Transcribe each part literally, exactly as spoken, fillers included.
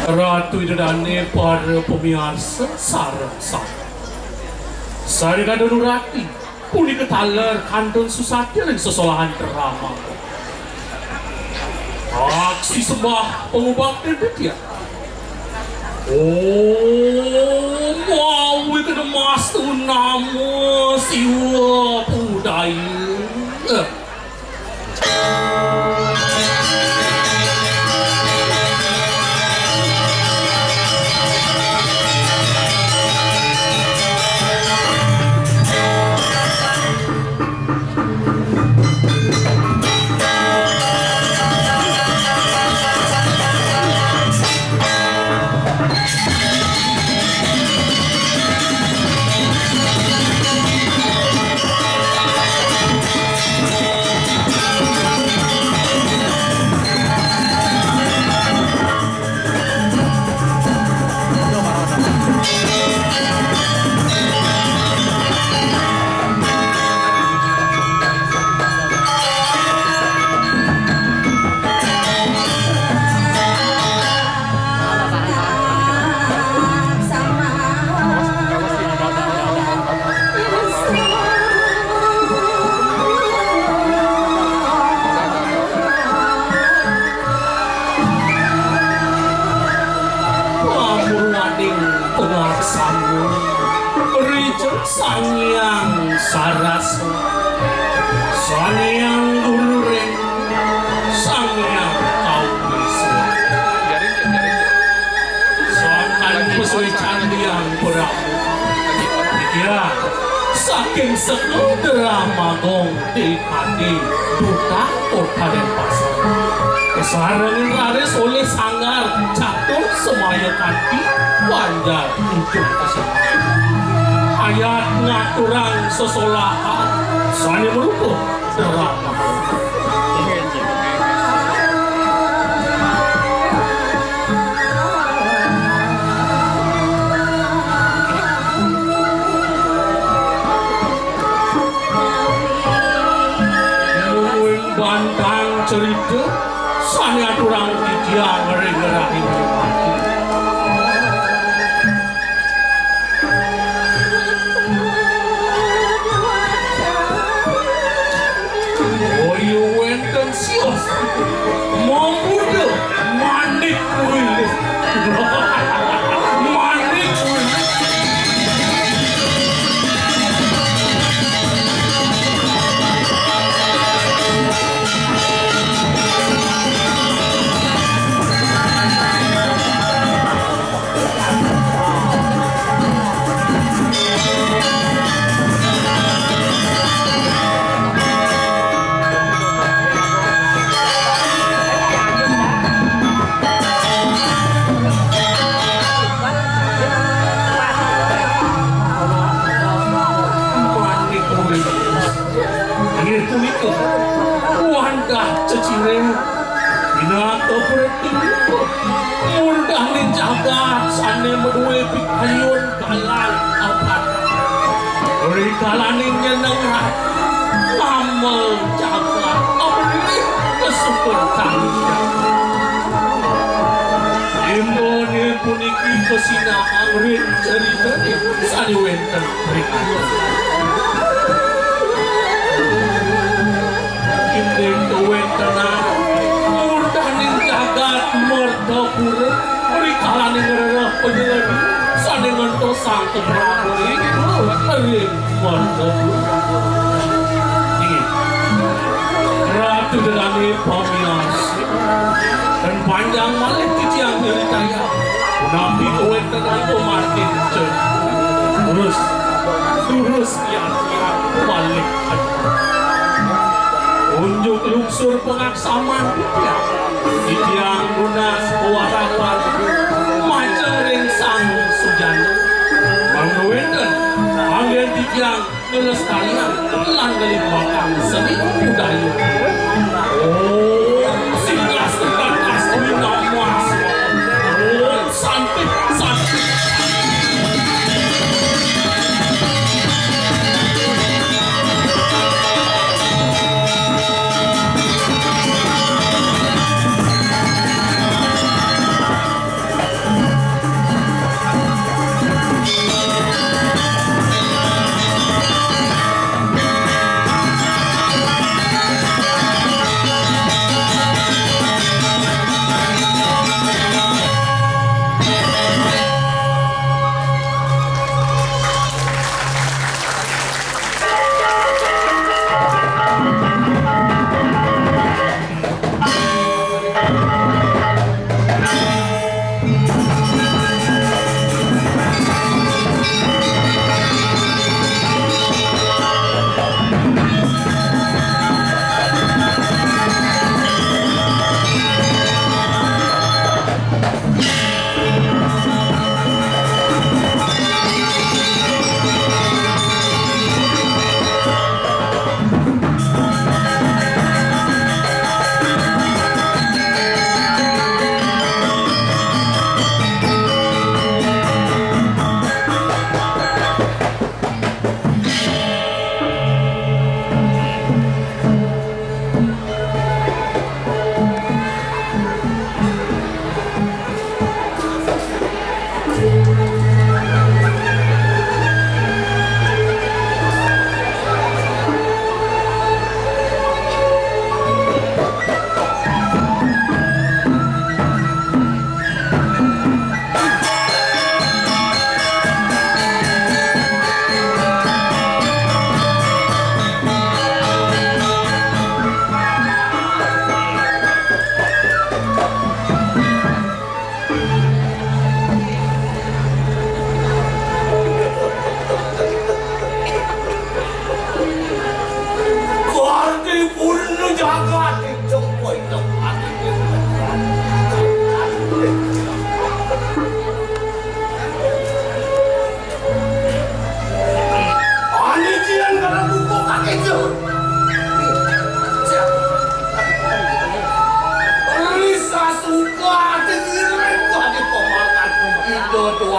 Ratu Ida Dané, para pamiarsa sareng sami. Sari kada nurati, punika taler kantun susati ring sesolahan drama. Aksi sembah pangubaktin titiang. Om Awighnam Astu Namo Siwa Budaya. Pamurwaning pangaksama, rijeng Sang Hyang Sarasa, Sang Hyang Guru Reng, Sang Hyang Kaulisa. Sangkan pasuécan Hyang Prabu. Ya, saking Sekadra Magong Dipati Duta Kota Denpasar. Kasarengin raris olih sanggar catur semaya kanti banjar ujung kasih. Ayat ngaturang sesolahan sané marupa drama. Mungguing bantang cerita sané aturang titiang ring rahina mati. Boya wénten sios. Mamurda Manik Kuil. Manik Kuil. Inggih punika wantah ceciren pinaka pretiwimpa murdaning jagat sané madué pikayun galang apat. Rikalaning nyeneng ratu ngamel jagat amrih kesukur kang jagat. Imbone puniki kasinahang ring caritané sané wénten ring Inggih kawéntenan murdaning jagat Mertapura, rikalaning rereh panyeledi sané ngentosang Prabu ring Mertapura. Inggih. Ratu Ida Dané pamiarsa. Dan panjang malih titiang nyritayang. Punapi kawéntenan pamargin cen. Terus, terus tiang-tiang malih. Unjuk lungsur pangaksaman titiang. Titiang nunas pawarapan majeng ring Sang Sujana. Mangda wénten anggén titiang nglestariang lan nglimbakang seni budaya. Om Swastiastu, Om Swastiastu. Om Santi, Santi.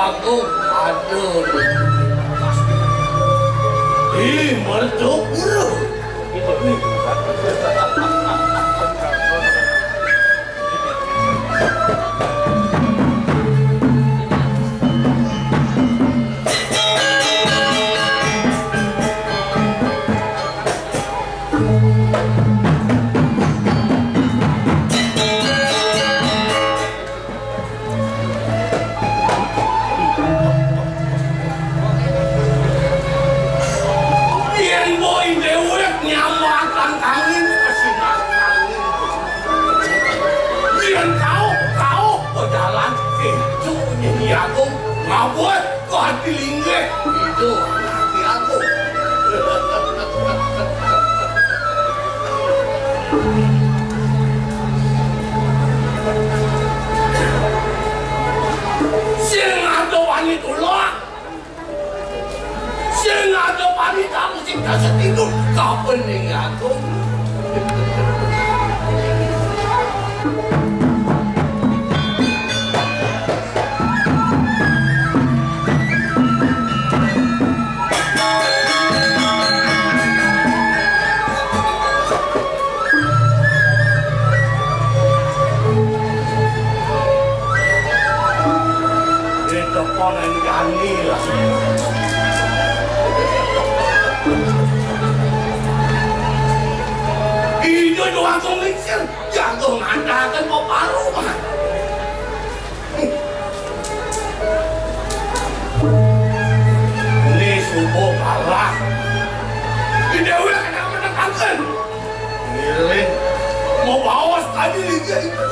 Aku aduh. Ih, meletup guru. Yén boy déwék nyambakan angin, kasinan angin. Yén kauh, kauh, pejalan, kéto nyén Agung, ngabuat, kati linggih, itu, kati Agung. Sing ada wani tulak. Sing ada wani kamu sing kasih tidur. Kapan ning aku? Diteponan jani lah. Itu doang kong lingsir, jago ngandakan peparuman. Ini subuh kalah. Di Dewi kenapa menentangkan? Ngiling. Mau bawas tadi liga itu.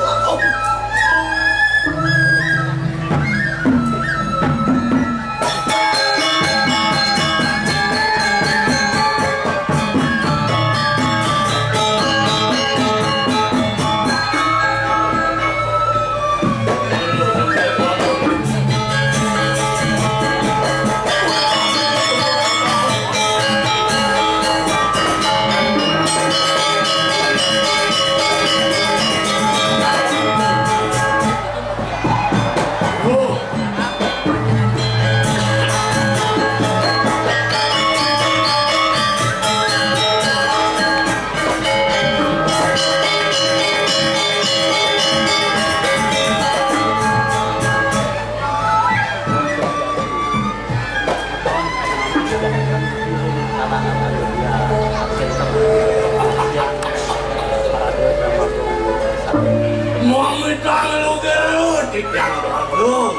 Mau mitang lu gerut, titiang doang.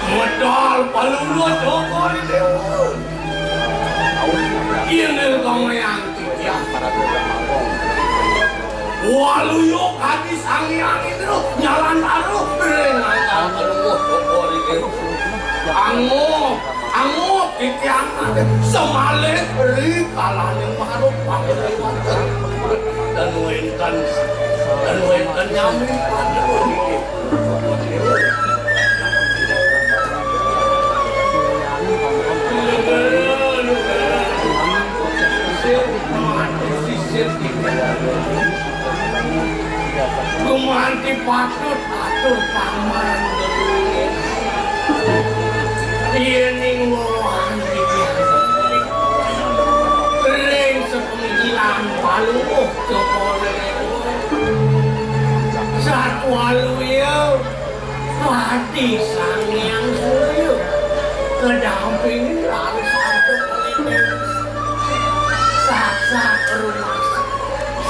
Medal palungguh Joko di Dewa. Ini kong yang titiang. Waluyo kadi Sang Hyang Indra nyalan taruh ring angkal palungguh Joko di Dewa. Angup, angup titiang ade semalih ri kalaning maruk pangketi wonten. Dan wénten, dan wénten nyami. Gumanti patut atur paman. Yéning wewahan iki ring sepenggilan Palungguh Joko Satwaluya. Pati Sang Hyang Surya kedampingin raris antuk oleh Dewi Saksa Rumasa.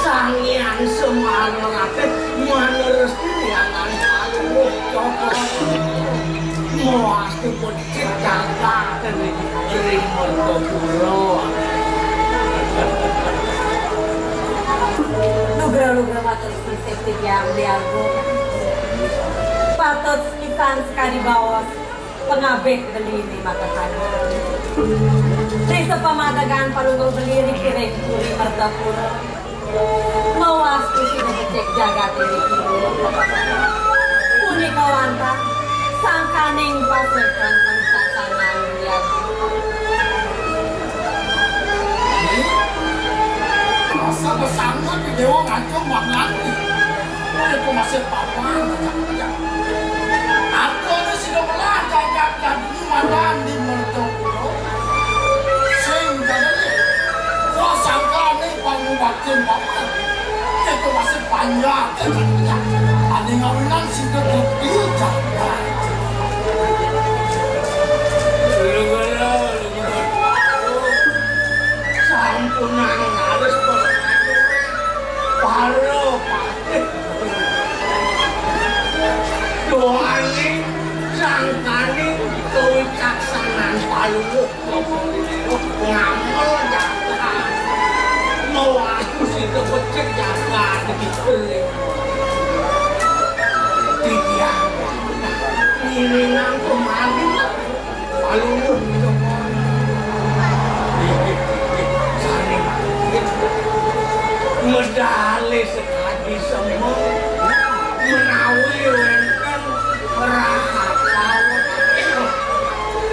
Sang Hyang Semara Ratih manerus liangan paluh cokor. Moastu pun ciptakan ring Mertapura. Nugra-nugra matur Sisip titiang Diago. Patut sekisan sekadi baos pangabih beli di mata kami. Ri sapamadegan palungguh beli ri kiring puri Mertapura. Mawastu sida becik jagaté ri kiri. Punika wantah sangkaning pasekan pangsasangan Diago. Rasa besanget di Dewa Ngancung Wanglati. Itu masih papan, kejang-kejang. Adoné sida melah jagat dadi madan di Mertapura. Sing jane, wah, sangkane pangubaktin paman. Itu masih panjang, kan? Ane ngawinan sida bukti jagat. Lho, lho, lho, lho. Sampunang harus para patih. Doaning sangkaning kawicaksanan Palungguh ngamel jagat. Mau aku sida becik jagat iki. Titiang ngiringang kemari. Palungguh, medale sekadi semeng menawi wenten rahat mawon.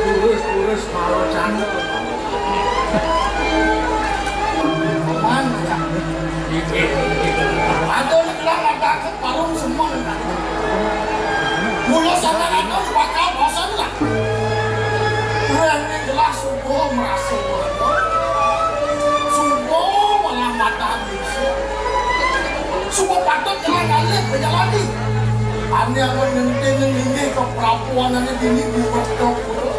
Lurus-lurus mawon. Paman, aduh, nek bilang ada parung semeng. Mula sampeyan bakal bosen lah. Wah, ning gelah subuh merasa bosen. Subuh malah mata bisa. Subuh patut jalan alit berjalani. Ane amun ngenting nginggih ke prapuanane dini di Wertapura.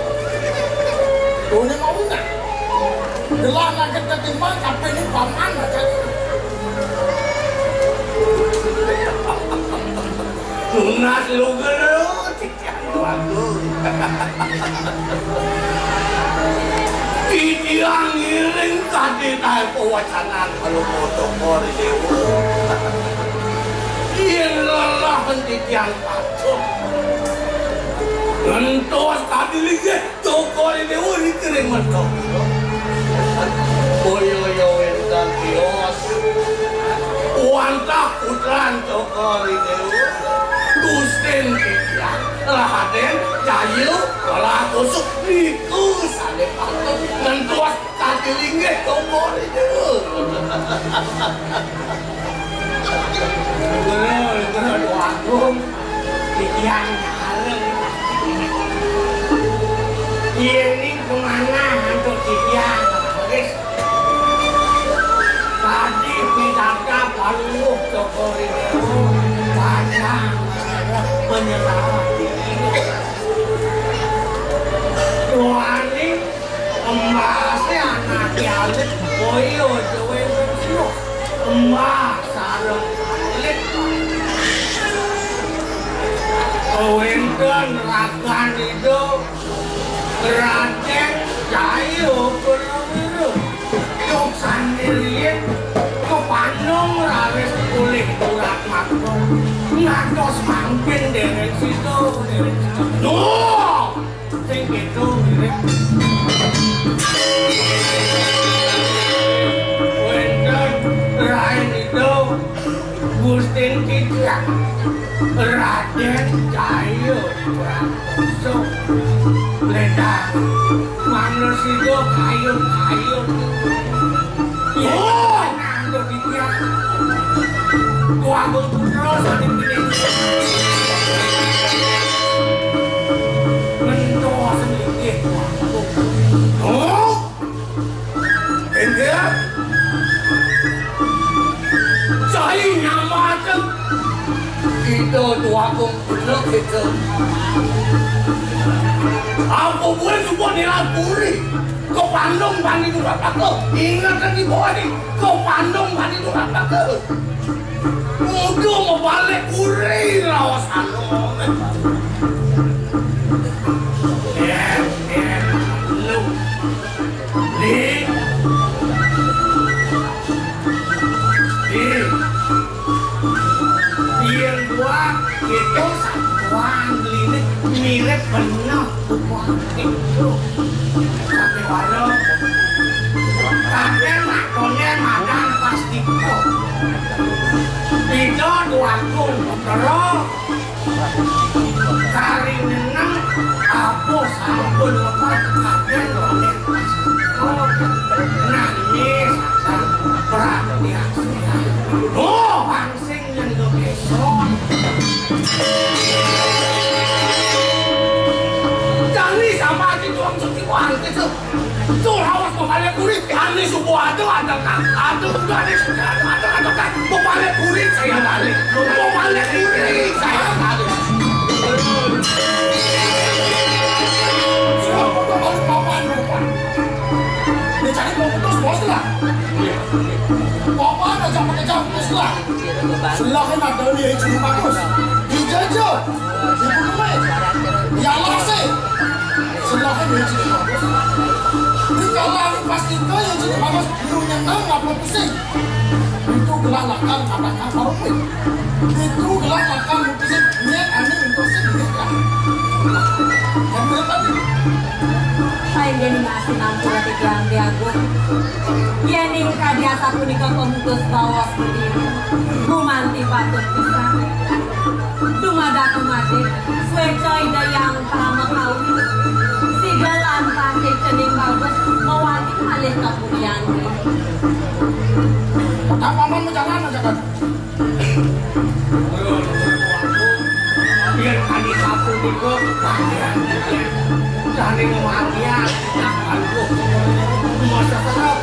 Dene mau ndak? Gelah naget ketimbang kabeh ning paman aja. Tunas lu gelo, titiang wagu. Titiang ngiring kadi tae pawacanan kalau foto kori dewa. Yen lelah titiang pacul. Ngentos kadi linggih. Cokor I Dewa niki ring merta. Boyo yo wénten tios. Wantah putran Cokor I Dewa. Gustin titiang, Raden Jayu, Kala Kusuk niku sané patut ngentos kadi linggih Cokor I Dewa. Guru, guru Agung, titiang nyareng. Yéning kemana antuk titiang laris. Tadi pidata paluh Cokor I Dewa, pacang menyerah. Duaning embasé anaké alit, boyo aja wénten siuh. Embas sareng alit. Wénten ragan ida Radén Jaya Purnawira. Yuksané riyin kepandung raris polih urat makta. Ngantos mangkin déréng sida, déréng sida. Nuh! Sing kéto ngiring. Wénten Rain Ida Gustin Titiang, Radén Jaya Prakoso. Lédang, manusida kayun-kayun. Yén Oh! Nang Titiang. Tuagung putra sané pining. Mentos inggih Tuagung. Oh? Inggih. Cai nyambateng. Kita Tuagung putra kita. Apa buat sumpah nilai puri? Kepandung pani durapaka. Ingat lagi, boy. Kepandung pani durapaka. Kudu mabalik puri raos anu. Eh, eh, lu. Di. Di. Yén buat itu satuan lilik mirip bener satuan itu. Tapi walau kakek nak koné madan pas dikok. Bida duagung putra. Kari nyeneng apo sampun lepat kakek koné pas dikok. Nangis sang prakyat. Oh, bang Sing nyentuh esok. Subuh ada, ada, Kang. Ada, udah ada, ada, ada, Kang. Mau balik kuring saya balik. Mau balik kuring saya balik. Sudah, mau balik papan, papan. Dia cari mau putus, bos lah. Papan aja pakai jam putus lah. Selain ada ni yang jadi bagus. Dijajah. Dibunuh. Ya lah sih. Selain yang jadi bagus. Di kalangan pasti kau yang jadi bagus. Lu nyenang apa pusing? Itu gelalakan katakan baru pun. Itu gelalakan lu pusing. Niat anu untuk sendiri lah. Dan berapa ni? Sainggih ning asinampura titiang Dé Agung. Yéning kadi asapunika pamutus baos budi, gumanti patut pisan. Dumadak kumadé, swéca Ida Hyang Parama Kawi, sida lan pati cening bagus mawali malih kapurian. Paman majalan aja kan. Yén kadi sapunika, jane ngwangian, aduh, masa serep.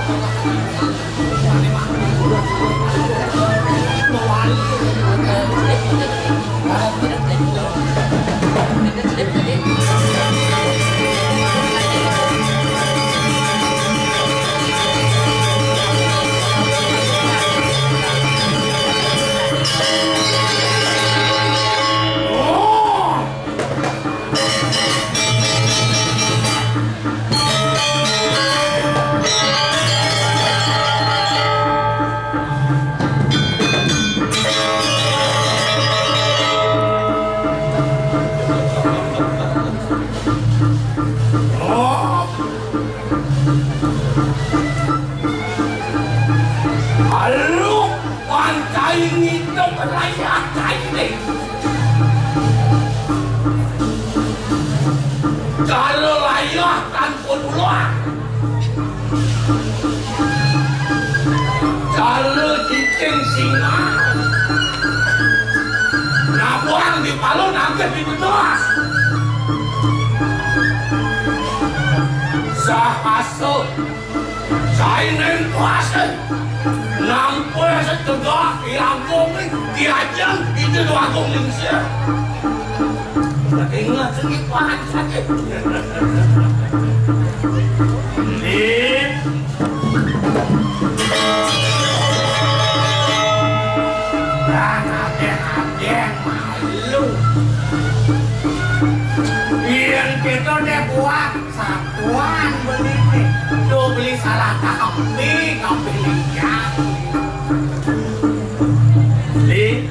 Aluk pancai ngitung layah kaine. Cara layah tanpa tulang. Cara cicing singa. Nabuang di palu nangkep di tengah. Sahasa Saineng kuasa. Nampa setegak Ki Agung ni, Ki Ajeng, Ida Dua Agung Lingsir. Ingat segi pahan sakit. Ni. Dan adeng-adeng malu. Yen kita deh buat Satuan beli nih. Tuh beli salah kambing, kambing lincah. Beli.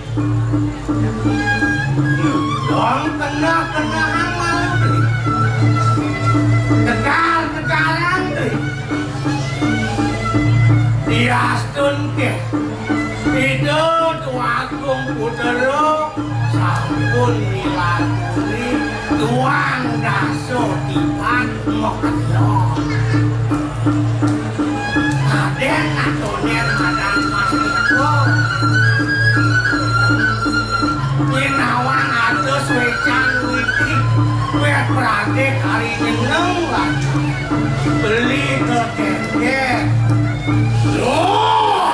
Dong kena-kenaan malu beli. Tegal-tegalan beli. Diastun ke. Ida Tuagung Putra sampun milakuni tuang dasa tiban makelo. Aden atonen madan masiko. Nyinawang atus wécan witi, wéh pradé kari nyeneng lan beli teteget. Loh,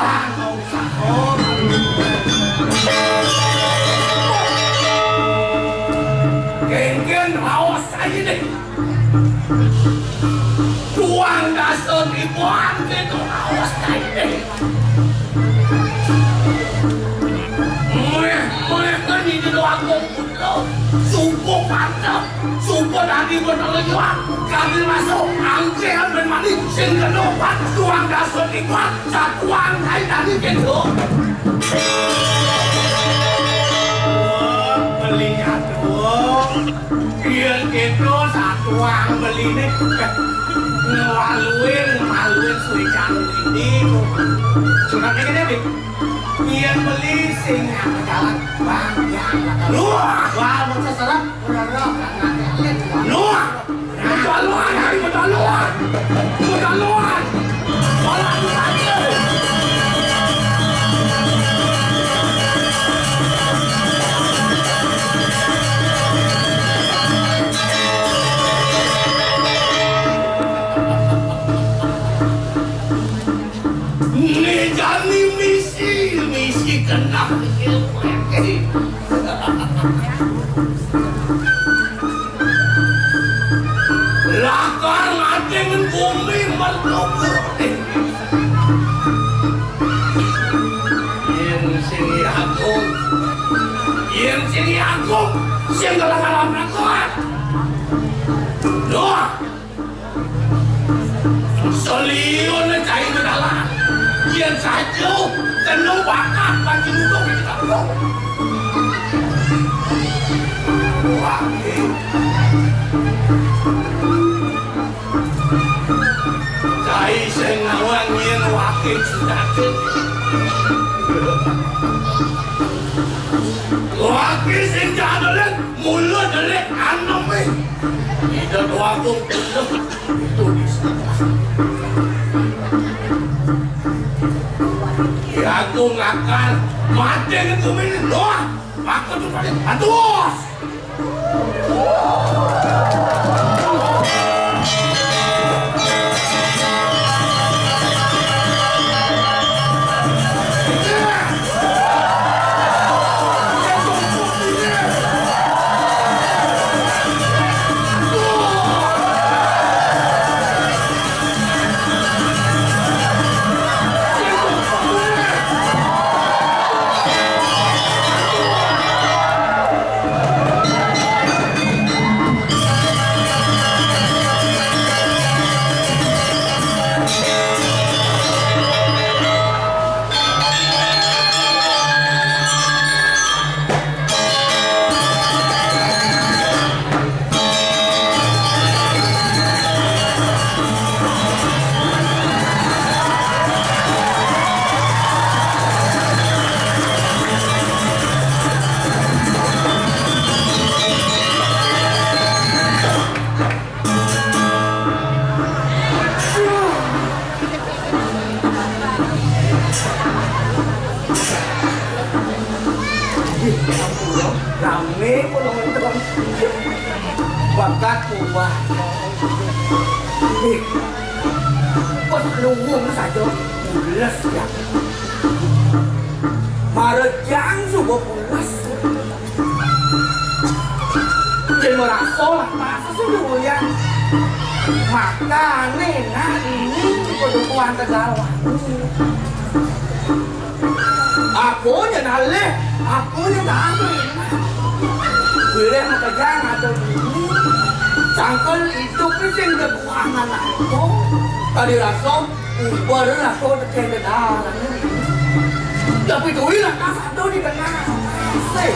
Kéngkén raos saja deh. Tuang dasa tiban kéto raos saja deh. Méh, méh kan ini doang kong putra. Suku pantep. Suku tadi bener liwat. Kami masuk. Angkéhan ben mani. Sing kena obat. Tuang dasa tiban. Satuan kai tadi kéto. Beli jatuh. Yén kéto satuang beliné. Ngemaluin, ngemaluin suican ini. Sunat ini deh, Dik. Yén beli sing yang jalan bang yang. Wah, wah, mau seserap. Nuh! Bedaluan, hari bedaluan! Bedaluan! Malah dipakai! Kenah. Lakar ngading bumi merlubur. Yén sing agung, yén sing agung, sing kelakaran aku. Loh, seliun cai bedalan. Yén saja kena bakat bagi duduk di kampung. Wah, cai sing ngawang yén wakil sudah. Wakil sing jadelik, mulut delik, anemé. Ida doaku. Itu di sebelah. Ki Agung akan mati ke bumi ini. Doa, aku tuh paling aduh. Ramé pun nonton. Bakat ubah. Ih, pas luwung saja pules ya. Marejang suba pules. Yén merasa lantas sing doyan. Makané nak ini kudu kuat tegal waktu. Aku nyén alih, aku nyén alih. Bilih makejang atau ini, sangkal idup sing kekurangan aku. Tadi rasa uber aku tekén dedalan. Tapi tuwi lantas ado di tengah. Sih.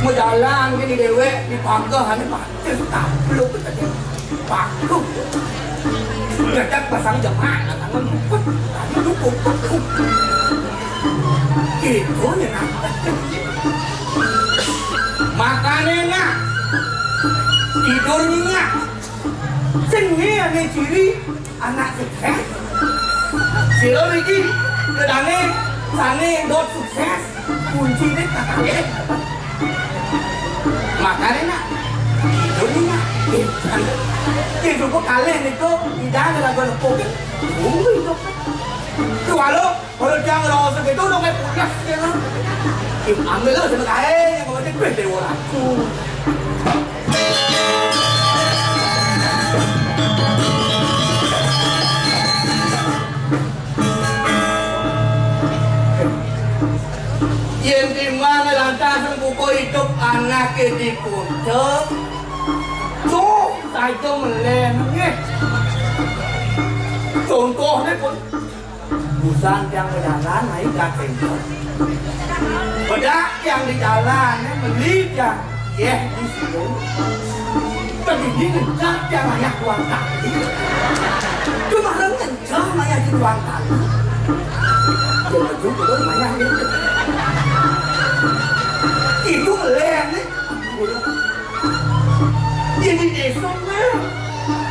Majalan gini déwék di pageh ané batis tabluk tadi. Paku. Gedeg pasang jemak, tangan luput. Tadi luput. Itu nyenang. Makané enak. Tidur nyenyak. Sing ané ciri anak sukses. Sira niki kedané sané dot sukses. Kunciné kakalih. Makané nak, tidur nih nak. Yén suku kalih niku idang lagu nepuk. Kuwi kok. Kuwi walau kalau dia ngerasa gitu udah kayak pulas gitu. Ambil lo sama kae yang mau cek déwa aku. Yén timbang lantas buka idup anaké di kota, tuh saja melén nggih. Contohné pun, busan tiang bejalan naik gateng. Bedak tiang di jalan, meli tiang yéh di situ. Tadi ini ngencang tiang ayah tuan tadi. Cuma ngencang ayah di tuan tadi. Dia maju terus ayah ini. Itu melén nih. Jadi desa melén.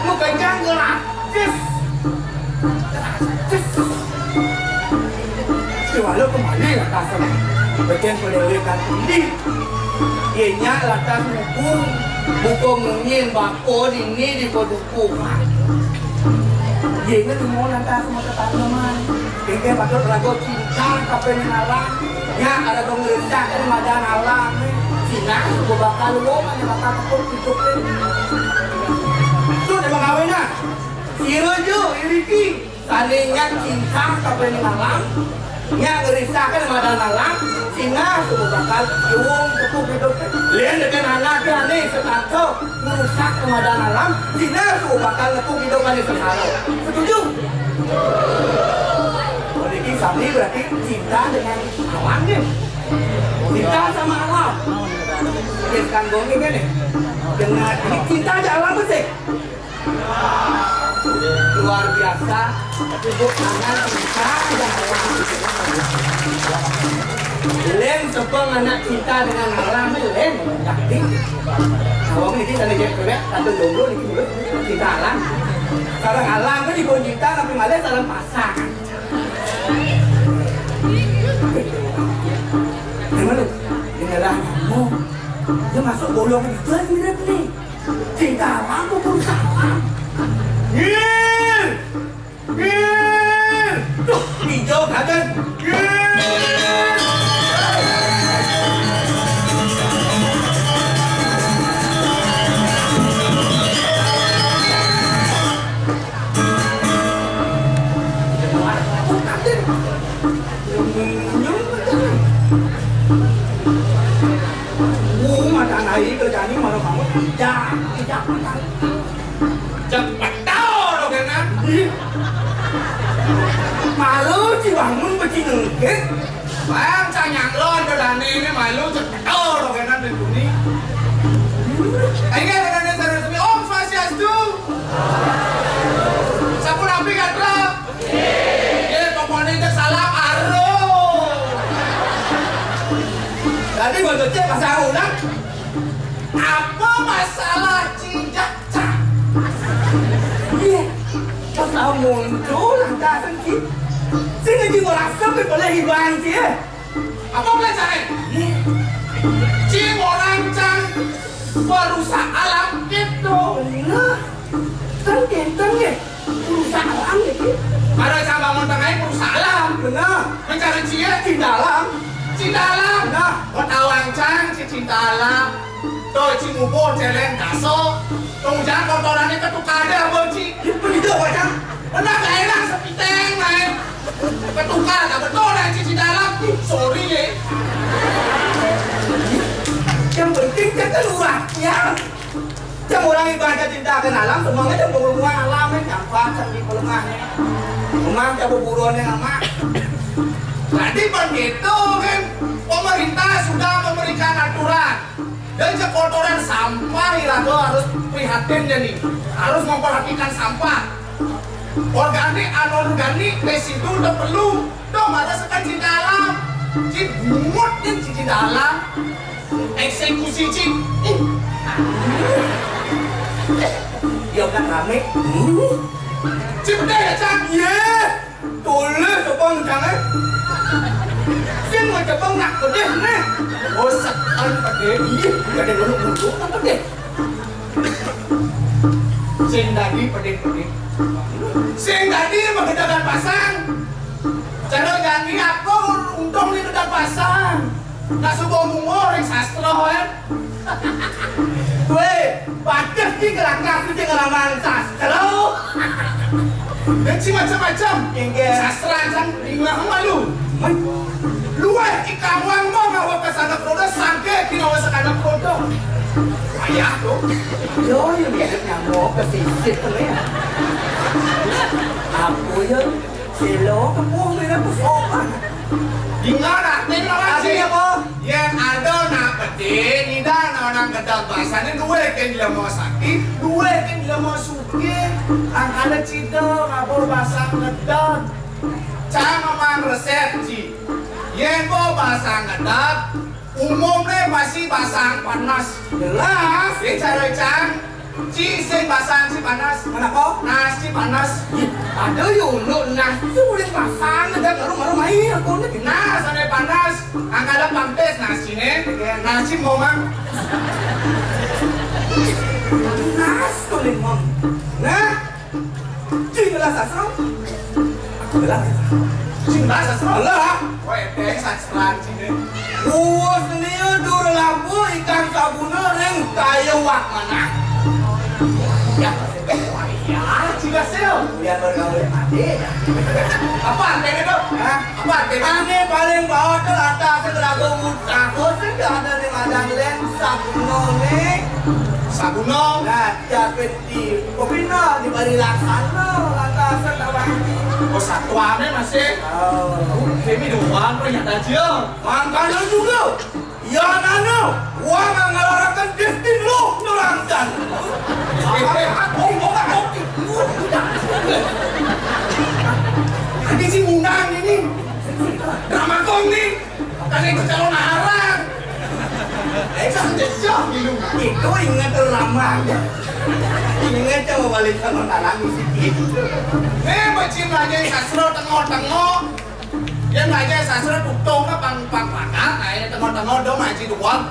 Mau kencang gratis. Gratis. Siwalo kembali lantas. Becén pedéwékan ini. Yénya lantas ngukur. Buka mungin bako dini di padukuhan. Yénya tuh mau lantas mau tetaneman. Yén Nggih, patut raga cinta kapining alam. Nya, raga ngresahang madan alam. Sinah suba bakal luung, ane bakal tepuk idup. Tuh, emang kawin, nah. Sira ja iriki, sane nyak cinta kapining alam. Nya ngresahang madan alam. Sinah suba bakal luung tepuk idup. Len dadi anake ane setata ngrusak madan alam, sinah suba bakal tepuk idup ane sengsara. Setuju? Oh, niki sami berarti cinta dengan alam, nggih. Cinta sama alam. Nggih, sekarang gong ini, nih. Dengan ini cinta aja alam, sih. Luar biasa. Tepuk tangan, cinta aja alam. Len sebeng anak cinta dengan alam, len. Nah, wong niki sane cewek, satu jomblo niki dulu cinta alam. Sareng alam kan dipun cinta, tapi malah sareng pasang. Gimana? Inilah kamu. Dia masuk bolong juga mirip nih. Cinta alam tuh perusahaan. Iya. Tuh, ijo kaget. Wuh, mata naik ke jani mana kamu? Tidak, tidak, tidak. Cepet tau lo kena. Ih. Malu ci bangun beci nengkit. Bang, canyang lo ada dane ini malu cepet tau lo kena di bumi. Ayo, ada dane terus. Om Swastiastu. Sampun api, Katra? Nggih, pokoknya cek salam aruh. Tadi mau cek pasang ulang. Apa masalah cinta? Iya, pas tau muncul lantasan ki. Sing ngaji ngorasa pe boleh hiburan ki, eh. Apa belajaran? Iya. Ci orang cang perusak alam gitu. Bener. Kan kenten ya, perusak alam gitu. Ada cang bangun tengah perusak alam. Bener. Mencari cie. Cinta alam. Cinta alam. Bener. Ketahuan cang, ci cinta alam. Tuh, ci ngubuh celeng daso. Tong hujan kotorannya ketukar deh, Abang Ci. Itu begitu, Pak Cang. Benar gak enak sepiteng, naik. Ketukar, gak betul, naik ci cinta alam. Sorry, ya. Yang penting kan keluar, ya. Cang orang ibadah cinta ke alam, semuanya cang berhubungan alam, ya. Gampang, cang di pelemah, ya. Memang cang berburuan, ya, Mak. Jadi begitu, kan. Pemerintah sudah memberikan aturan. Dan cekotoran sampah iraga harus prihatin jani, harus memperhatikan sampah. Organik, anorganik, residu, tepelu, dong ada sekan cinta alam. Cin bungut nih ci cinta alam. Eksekusi cin. Ih. Dia kan rame. Cip deh ya, Cang. Iya. Tulis apa rencana? Sing mau coba nak pedih nih. Oh, sekan pedih. Iya, gak ada dulu dulu kan pedih. Sing tadi pedih-pedih. Sing tadi mah gedagan pasang. Cara ganti apa untung nih gedang pasang? Nah, subuh munggo ring sastra, eh. Weh, patut ki kelakas ki ngelaman sastra. Dan si macam-macam. Inggih. Sastra kan ringah malu. Luweh ikang wang mau ngawa ke sana keroda, sangke kinawa sekana keroda. Ayah tu. Yo, yang biasa nyamuk ke sisip tu ya. Apa ya? Selo kepuh beda pesokan. Di mana? Di mana? Ada apa? Yen ada nak peti, nida nak orang kedap basane duwe ken jelema sakti, duwe ken jelema sugih. Angkane cida ngabur basang ngedap. Cang memang resep, Ci. Yen bo basang ngedap, umumne pasti basang panas. Jelas. Yen cara cang, Ci sing basang ci panas. Kenapa? Nas ci panas. Ada yo unduk nas. Itu boleh pasang, ada baru baru main aku ni. Nas ane panas. Angkala pampes nas cine. Nas ci momang. Nas tuh limong. Nah, ci jelas asal. Aku bilang. Cinta sastra. Alah. Wah, énté sastra ciné. Uus liu dur labuh ikan sabuna ring kaya wak manah. Ya, ya, cina sil. Biar bergaul mati. Apa artinya tuh? Hah? Apa artinya? Ané paling bawah tuh lantas raga utang. Terus ada ning ada lén sabuna né. Sabuna. Nah, capit Di, pembina di Bali Laksana, lantas kawan. Oh, satuané masih. Oh. Kami doang, apa ya, Tajil? Mangkana juga. Ya, nana, wang ngalarakan destin lo, nurangkan. Aku mau nggak kopi. Ada si Munang ini. Drama kong nih. Tadi itu calon arang. Eh, kan jejak minum. Itu ingat lama. Ingat coba balik calon arang mesti gitu. Eh, bacin aja sastra tengok-tengok. Yang aja sastra tutong apa pang pagar, nah ini tengok-tengok dong aja doang.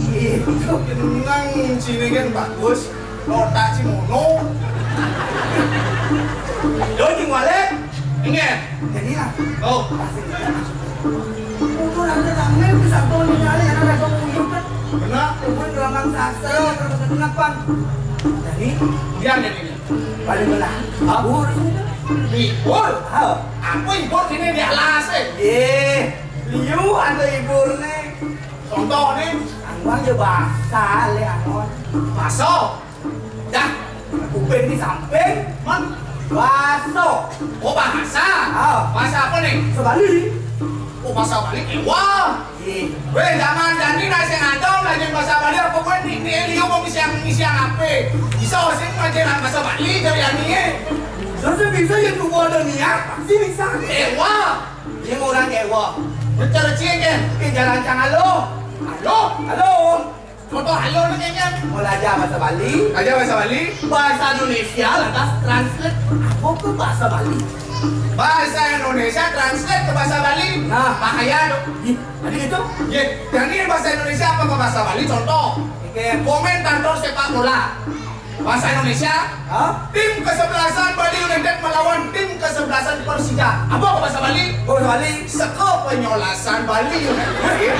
Gitu. Nang sini kan bagus. Otak si mono. Yo, Jing Walid. Ingat. Jadi lah. Oh. Pasti kita masuk. Udah nanti rame bisa tuh nih nyari yang ada kok wujud kan. Benar. Wujud gelombang sastra, terus kenapa? Jadi, dia ada ini. Paling belah. Hah? Bur. Libur? Hah? Apa libur sini di alas, eh? Ye, liu ada libur nih. Contoh nih. Angguan ya bahasa, le, angguan. Bahasa. Dah, kuping di samping. Man. Baso. Oh, bahasa. Ah. Bahasa apa nih? Sebali. Oh, bahasa Bali. Ewa. Ih. Weh, zaman jani nasi ngadong, lagi bahasa Bali apa gue nih? Nih, dia mau misi yang, misi yang apa? Bisa sih ngajar bahasa Bali dari ani, eh. Terus bisa ya tuh ada niat, pasti bisa. Ewa. Dia orang ewa. Betul, Cik, kan? Ini jalan cang halo. Halo. Halo. Contoh halo ni kayaknya. Mau belajar bahasa Bali. Belajar bahasa Bali. Bahasa Indonesia lantas translate apa ke bahasa Bali. Bahasa Indonesia translate ke bahasa Bali. Nah. Bahaya tu. Ih, tadi gitu? Ya, jadi bahasa Indonesia apa ke bahasa Bali? Contoh. Oke. Komentator sepak bola. Bahasa Indonesia, hah? Tim kesebelasan Bali United melawan tim kesebelasan Persija. Apa bahasa Bali? Bahasa Bali. Seka penyolasan Bali United.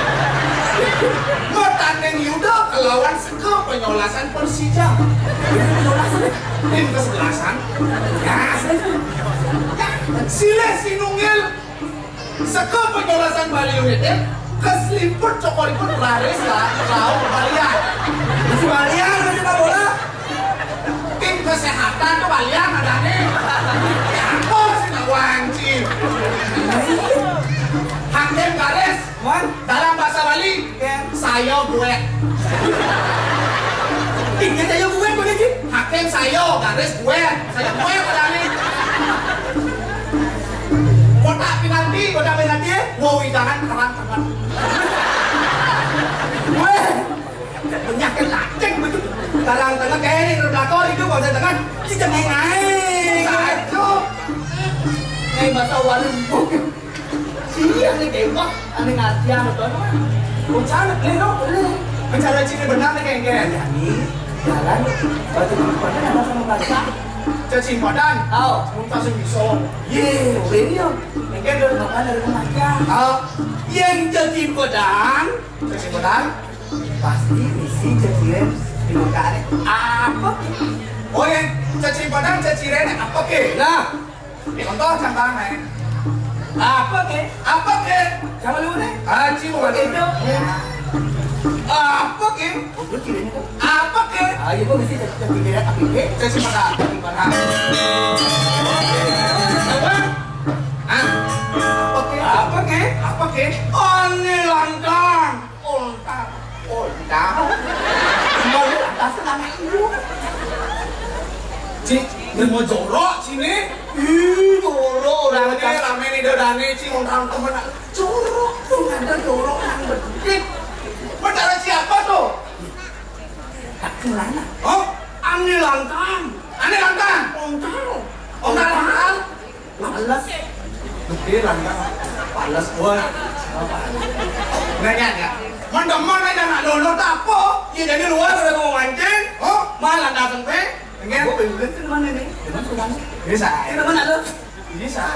Bertanding Yuda kelawan seka penyolasan Persija. Tim kesebelasan. Ya, silih sinunggil. Seka penyolasan Bali United, eh, keselimput cokoripun raris lah, laut balian. Balian, main sepak bola. Tim kesehatan tu balian ada ni. Apa sih nak wancin? Hakim garis, man, dalam bahasa Bali, saya gue. Tinggal saya gue, boleh sih? Hakim saya, garis gue. Saya gue pada ni. Kotak penalti, kotak penalti, eh? Wow, jangan terang-terang. Weh, penyakit laceng betul. Terang-terang kayak ini, belakang itu, kalau saya dengar, kita main naik. Satu. Main bahasa warung. Iya, ni tembak, ane ngartian, betul, kan? Bocah anak beli, no? Beli. Bicara cini benar ni, kayak, kayak. Ini jalan, batu tempatnya ada sama baca. Cacing padan. Aw. Muntah sing bisa. Ye, ini yang. Ini ada makan dari pengajian. Aw. Yang cacing padan. Cacing padan. Pasti isi cacing di muka ada. Apa? Oh, yang cacing padan, cacing apa ke? Nah. Contoh, contoh, Nek. Apa ke? Apa ke? Sama lu, Nek. Haji mau itu. Apa ke? Itu cirinya tuh. Apa ke? Ah, iya, gua mesti cek, cek pikiran apa ke? Cek si mata. Apa? Hah? Apa ke? Apa ke? Apa ke? Ane lantang. Ontang. Ontang. Mau atas nama ibu. Cik, dia mau jorok sini. Ih, jorok orang. Ini rame nih, dia rame, Cik, ontang temen. Jorok tuh, ada jorok yang bedik. Perkara siapa tuh? Tak kenal. Oh, Ani Lantang. Ani Lantang. Ontang. Ontang. Pales. Gede lah, enggak. Pales, woi. Nanya, ya. Mendemen aja nak lolo tak apa. Ya, jadi luar udah mau mancing. Oh, malah datang, pe. Enggak. Gua pengen ke mana nih? Dengan ke mana? Bisa. Ini mana lu? Ini salah.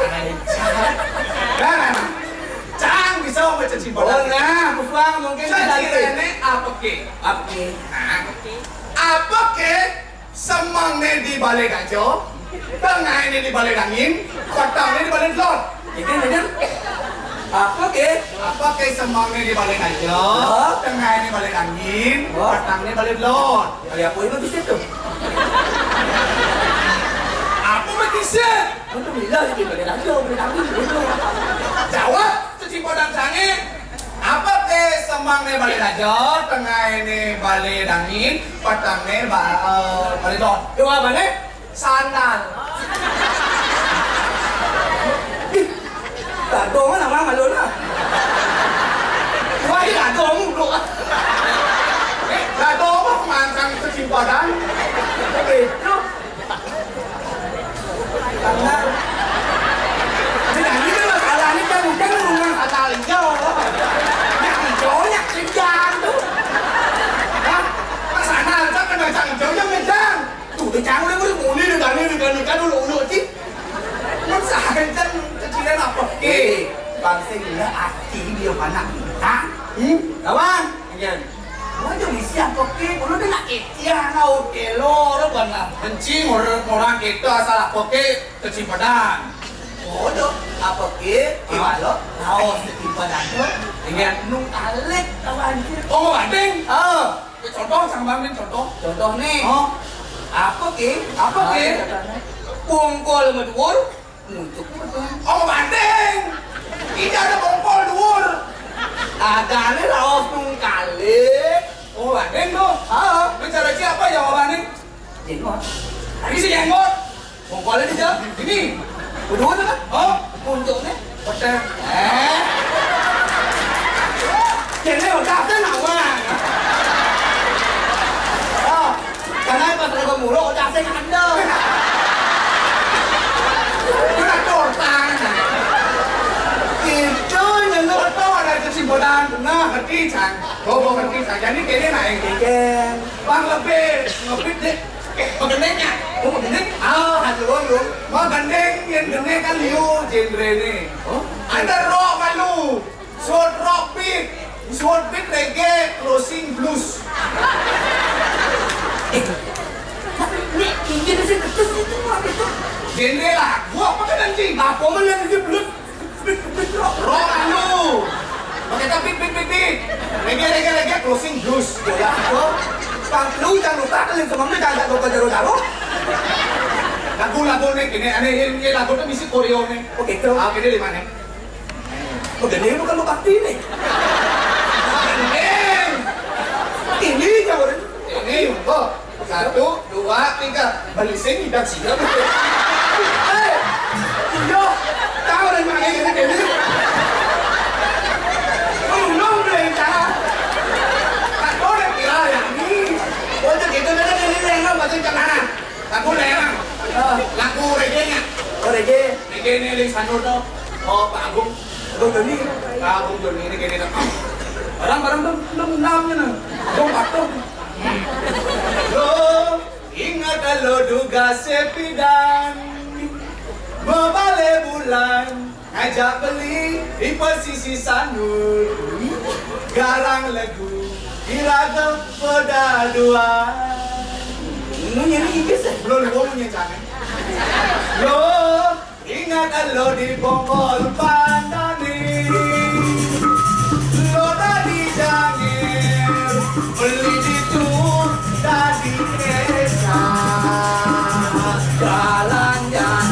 Nah, nah, nah. Cang bisa maca cimpodan. Oh, nah, aku suka ngomong kayak gitu. Cang, ini apa ke? Apa ke? Nah, apa ke? Semangné di balé kaca, tengahné di balé dangin, petengné di balé delod. Iki, iki. Apa ke? Apa ke semangné di balé kaca, oh, tengahné balé dangin, oh, petengné balé delod. Kali apa itu bisa tuh? Apa bisa? Untuk bilang di balé kaca, balé dangin, gitu. Jawab, cuci podang sangé. Apa ke semangné balé kaca, tengahné balé dangin, petengné ba-, eh, balé delod. Jawabané sandal. Ih, dadong mana mang alun ah. Wah, ini dadong mulu. Eh, dadong mah mancang kesimpangan. Itu. Karena ini kan masalahnya kan bukan rumah kata hijau. Yang hijaunya kerjaan tuh. Hah? Pas sana aja kan macam hijau yang ngejar. Tuh, dia cang udah mulai muni dengan ini, dengan ini, kan dulu, dulu, sih. Kan sehari kan kecilan apa? Eh, bangsa gila hati dia anak kita. Hmm? Kawan, iya. Gua aja misi apa ke? Kalau dia nak ketian, nak hotel lo, lo bana. Kencing, orang, orang kita asal apa ke? Kecimpadan. Bodoh, apa ke? Hah? Kiwalo, laos kecimpadan tuh. Iya. Nung alik, kawan. Oh, mau banding? Oh. Contoh, cang bangin contoh. Contoh nih. Oh. Apa ke? Apa ke? Ah, iya, contohnya. Bongkol sama dhuwur, muntuk sama dhuwur. Oh, banding. Ini ada bongkol dhuwur. Ada nih laos nung kali. Oh, banding tuh. Ah. Bicara siapa jawabannya? Jenggot. Ini si jenggot. Bongkolnya di jam ini. Udah, udah kan? Oh, puncuknya. Pedas. Eh. Jadi udah ada nama. Oh, karena pas ada mulu, udah saya ada. Udah korban. Itu nyentuh tuh ada kesimpulan. Nah, ngerti, Cang. Oh, ngerti, Cang. Jadi kayaknya naik. Bang lebih ngebit deh. Magending ya? Oh, magending? Ah, aduh, aduh. Magending, yang gending kan liu genre nih. Oh? Ada rock malu. Short rock beat. Short beat reggae, closing blues. Eh, ini, ini sih betul itu, apa itu? Genre lagu apa kan, anjing? Apa mana yang blues? Rock anu. Oke, tapi pit, pit, pit. Reggae, reggae, reggae, closing blues. Ya, ya, itu. Pang lu jangan lupa, kalian semua jangan lupa jaro-jaro. Lagu-lagu nih, gini, aneh, ini lagu tuh misi koreo nih. Oke, itu. Ah, gini di mana? Oke, ini bukan mau pasti nih. Ini. Ini, jawab. Ini, oh. Satu, dua, tiga. Beli sini dan siap. Hei, iya. Tahu dari mana ini, ini? Oh, belum, belum, tahu. Tak boleh kira ya. Hmm. Oh, itu gitu, kan, ini yang mau baca celana. Lagu daerah. Ah. Lagu reggae-nya. Oh, reggae. Reggae ini, Ling Sanur tuh. Oh, Pak Agung. Agung Joni. Pak Agung Joni ini gini tuh. Barang-barang tuh, belum enamnya, nah. Belum patuh. Lo ingat lo duga sepidan, mebale bulan, ngajak beli di pesisi Sanur. Garang legu, diraga pada dua. Ini nyanyi Inggris ya? Belum, belum nyanyi sana. Lo ingat lo di Bongkol Pandani, lo dari Jangir, beli di tur dari desa, jalan-jalan.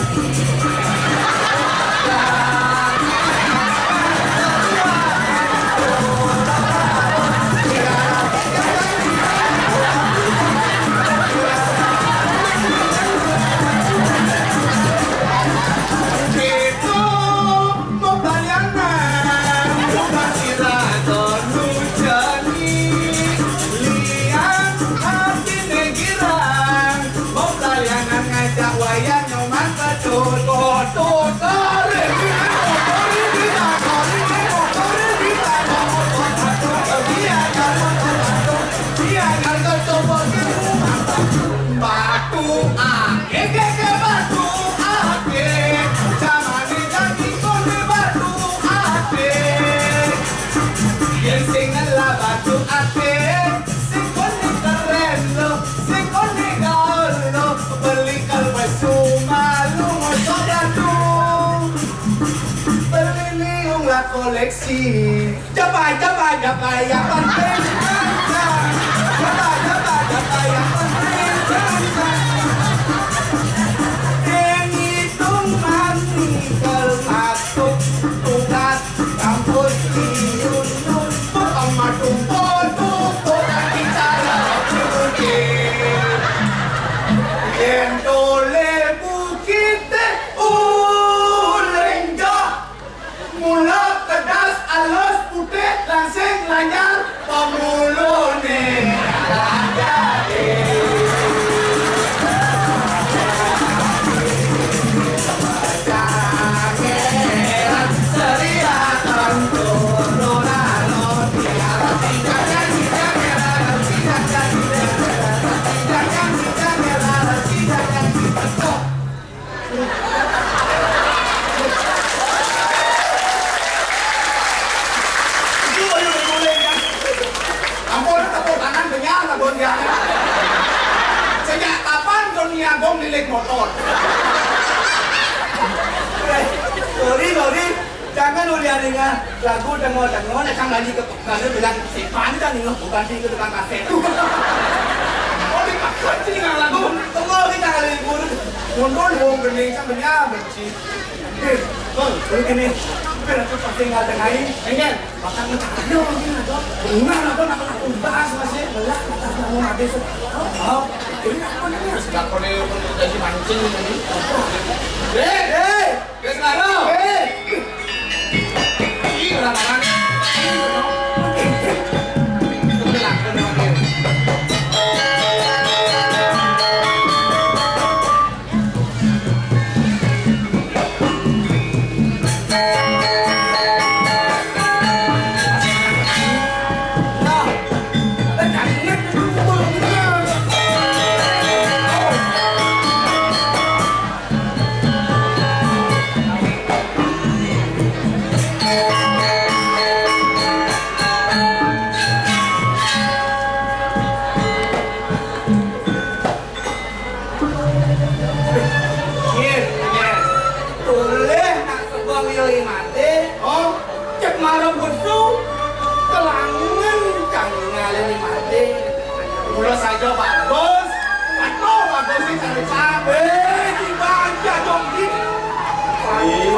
Seksi. Jaba, jaba, jaba, yang penting ganteng. Jaba, jaba, jaba, yang penting ganteng. Yang hitung mati termasuk tugas kampus di Yunus. Sama tumpuk, tumpuk, bicara putih. Yang tole bukit, ulenjak. Mula kedas, alus, putih, langsing, lanyar, pemulune lanyar. Itu baru ditulis, kan? Ampun, tepuk tangan, benyar, ampun, ya. Sejak kapan Doni Agung nilik motor? Eh, sorry, sorry. Jangan ulian dengar lagu dengar-dengar, datang lagi ke Kalau bilang, "Si Pandan ini bukan di tukang kaset." Oh, dipaksa sih nggak lagu. Tunggu kita kali libur. Mundur, wong gending sampeyan benci. Eh, Bang, ini gini. Biar aku pasti nggak tengahin. Enggak. Makan mentah. Ayo, ini ada. Benar, ada nak aku bahas masih. Belah, atas nama Ade Sumarno. Oh, ini apa namanya? Sudah kau ini untuk jadi mancing ini. Eh, eh. Wis karo. Iki ora mangan. Yen, yen. Toleh nak sebang yo mate. Oh, cek marep wesu. Kelangen kang ngaleni mate. Mula saja bagus. Waduh, bagus sih cari cabe. Dibaca dong, Dik. Ini,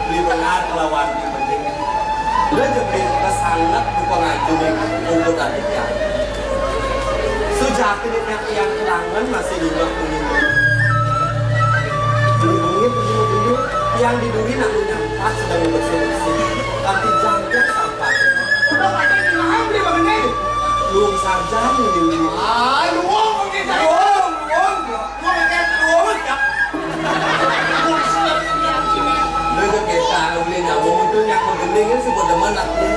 ini benar lawan di penting. Dia jadi sangat bukan aja nih, untuk adiknya. Sejak ini yang kelangan masih lima puluh. Dihubungin begini-begini, yang di duri nak menyampat sedang bersih-bersih. Tapi jangkar sampah. Udah pada di mana beli begini? Luwung saja ini. Ah, luwung begini. Luwung, luwung. Luwung, luwung, ya. Luwung siap, siap, sini. Lu tuh kita, lu beli nyawung itu yang menggending kan sebuah demen aku.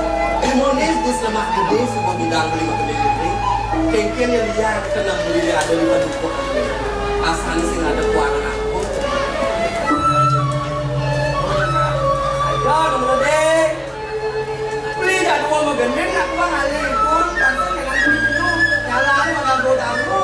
Imunis di selemah gede, sebuah bidang beli menggending gede. Kengken yang dia kena beli ada di padukuhan. Asal sing ada kuaran aku. Ayo, nomor deh. Beli jadwal magending nak uang alih pun, pasti dengan beli penuh. Nyala aja makan bro tamu.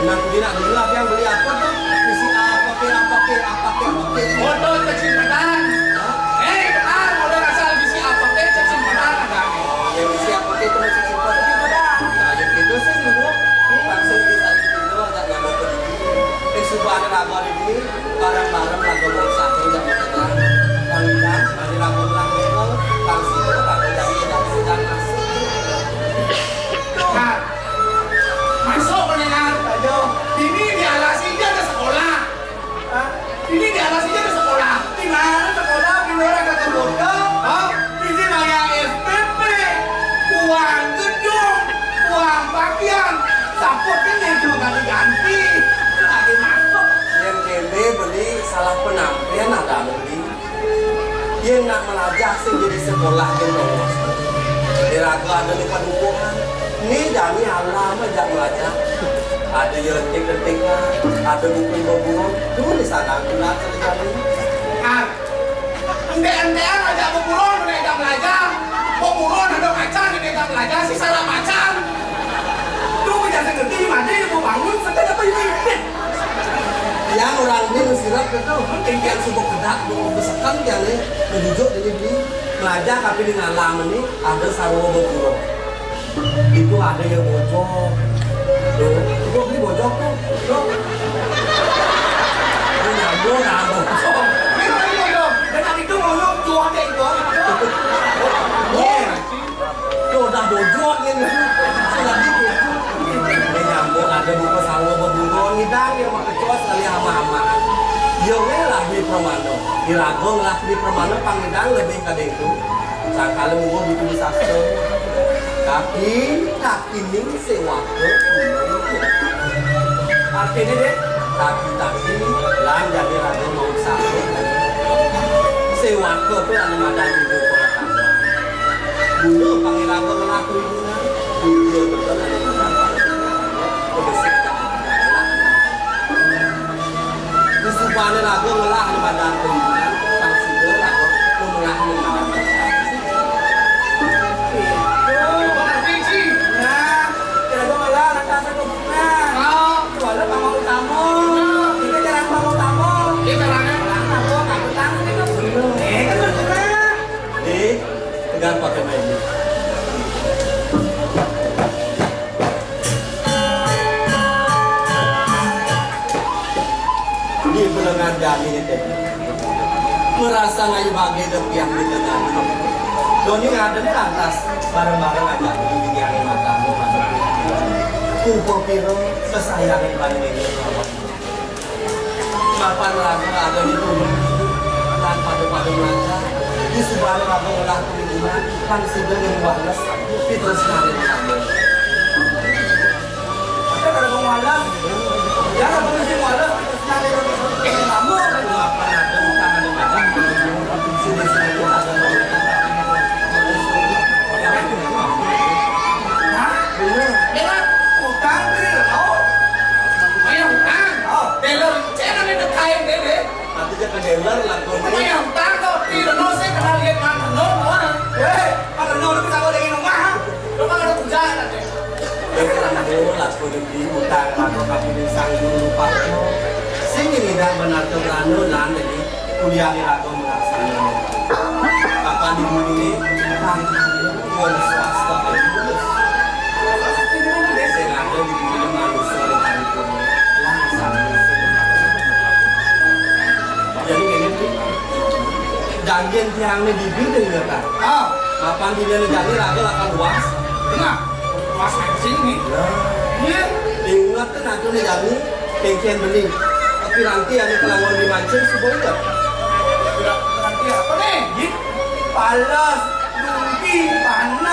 Benar, beli nak beli apa yang beli apa tuh? Bisi apa ke, apa ke, apa ke, apa ke? Motor kecimpatan. Hah? Eh, benar, motor asal bisi apa ke, kecimpatan ada. Oh, yang bisi apa ke itu masih simpan. Kecimpatan. Nah, yang itu sih, Bu. Langsung bisa dipinjol, nggak nggak mau pergi. Eh, sumpah ada apa di sini? Bareng-bareng lagu mau satu yang pertama. Kang Idan, mari lagu lagu, Kang Sito, lagu dari Idan sudah masuk. Tuh, Kang. Masuk mendingan. Ayo. Ini di alas ini ada sekolah. Hah? Ini di alas ini ada sekolah. Di mana sekolah? Di luar ada sekolah. Hah? Di sini ada S P P. Uang gedung, uang pakaian. Saput kan yang cuma ganti-ganti. Lagi masuk. Yang kene beli salah penampilan ada beli. Yen nak melajah sing jadi sekolah yen lowos. Diraga ada di padukuhan. Ni jani alam aja melajah. Ada ya ketik-ketikan, ada buku buku. Tuh di sana guna terjadi. Ah, ente-entean aja buku nek melajah. Buku ada macan nek melajah si salah macan. Tuh bisa ngerti mati mau bangun setelah apa ini. Yang Orang ini nu sirep itu, kan tinggal subuh kedak, nu besekan tiang ini, nu jujuk ini di, melajah tapi di ngalam ini, ada sarwa beburon. Itu ada yang bojog. Tuh, gua beli bojog tuh. Tuh. Ini nyambung, nyambung. Ini beli bojog. Dan tadi tuh ngomong, tuh ada itu. Iya. Tuh udah bojog ini. Sudah dikit. Ini nyambung, ada buku sarwa beburon, ngidang yang pakai cos kali ama-ama. Ya weh lah, di permana. Di raga ngelah di permana, pangidang lebih kadang itu. Sangkala mungguh di sastra. Kaki, kaki ning sewaka gunung. Artine, Dik? Kaki-kaki lan jani raga mau sakit. Sewaka tu anu madan ibu pengetahuan. Guna panggil raga melaku ibunan. Guna betul anu madan. Kebesik. Disubane raga ngelah di badan kelilingan, kang sida raga ngelah di badan kelilingan. Itu, Pak Arfinci. Nah, raga ngelah lantas satu bunga. Oh. Kuala pangau utama. Nah. Kita jarang pangau utama. Kita jarang. Pangau utama, kabutan, kita bunga. Eh, kan bener. Eh, tegar pakai main. Di penengah jani tadi. Merasa ngayu bagi dek yang di tengah. Doni ngaden lantas bareng-bareng aja di yang matamu masuk. Kumpul piro kesayangan bani ini. Mapan raga ada di rumah. Lan pada-pada melangkah. Di subana raga olah kuwi iman. Pan sida yang wales. Pitresnane raga. Ada kada mau malas. Jangan mesti malas, terus nanti kamu. Apa ada utang ada makan? Sini, sini, ada. Hah? Bener. Bener. Utang beri lo. Bayar utang. Oh. Bener. Cek ada kain deh, deh. Nanti dia ke dealer lah, kau. Bayar utang kau. Di Reno saya kenal dia kan Reno, orang. Eh, kan Reno lu bisa kau dari rumah. Lu kan ada kerjaan nanti. Kamu laku negeri utang atau kamu sang guru pakai. Sing ini dah benar tuh beranu lan jadi kuliah di raga melaksana. Kapan di bumi ini kan uang swasta aja. Sing ada di bumi ini manusia yang hari pun langsung. Jadi ini tuh janjian tiangnya di bumi ya kan. Ah. Mapan dilihat jani raga akan luas. Nah, luas mancing nih. Nah. Iya. Ingat kan aku nih jani, pengen beli. Tapi nanti ada kelawan di mancing, si boy kan? Nanti apa nih? Palas, dungki, panas.